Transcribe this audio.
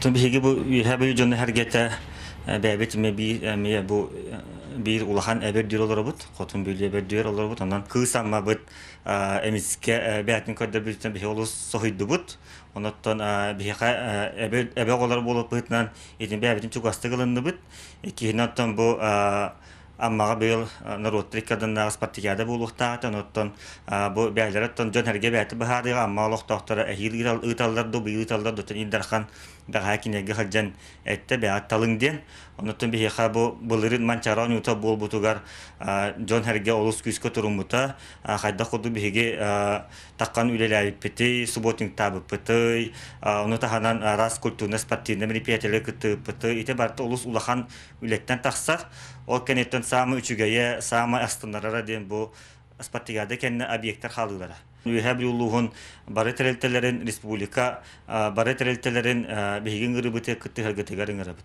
Оттон биһиги бу Үөһээ Бүлүү дьоно-сэргэтэ бэйэбит эмиэ биир эмиэ бу биир улахан эбэр дүр олоробут, Хотун Бүлүү эбэр дүр олоробут. Онон кыыс Аммабыт эмискэ бэйэтин көрдөрбүтүттэн биһиги олус соһуйдубут. Онуттан биһиэхэ эбэ эбэ оҕолоро буолбуппутунан итин бэйэбитин чугастык ылынныбыт. Иккиһинэн оттон бу Аммаҕа быйыл норуоттар икки спартакиада буолуохтаах этэ. Онуттан бу бэйэлэрэ оттон дьон-сэргэ бэйэтэ быһаарыаҕа Амма олохтоохторо эһиил ыыталлар дуу, быйыл ыыталлар дуу, Ил Дархан бэҕэһээ кинилэргэ сылдьан эттэ, бэйэҕит талыҥ диэн. Онуттан биһиэхэ бу былырыын Манчаары оонньуута буолбутугар дьон-сэргэ олус күүскэ туруммута. Хайдах курдук биһиги таххан үлэлээбиппитий, субботниктаабыппытый, ону таһынан араас культурно-спортивнай мероприятиелары кыттыбыппытый. Ити барыта олус улахан үлэттэн тахсар. Ол кэнниттэн саамай үчүгэйэ, саамай астыннарара диэн бу спартакиада кэннэ объектар хаалыылара. Үөһээ Бүлүү улууһун бары тэрилтэлэрин, республика бары тэрилтэлэрин биһиги ыҥырыыбытыгар кыттыһаргытыгар ыҥырабыт.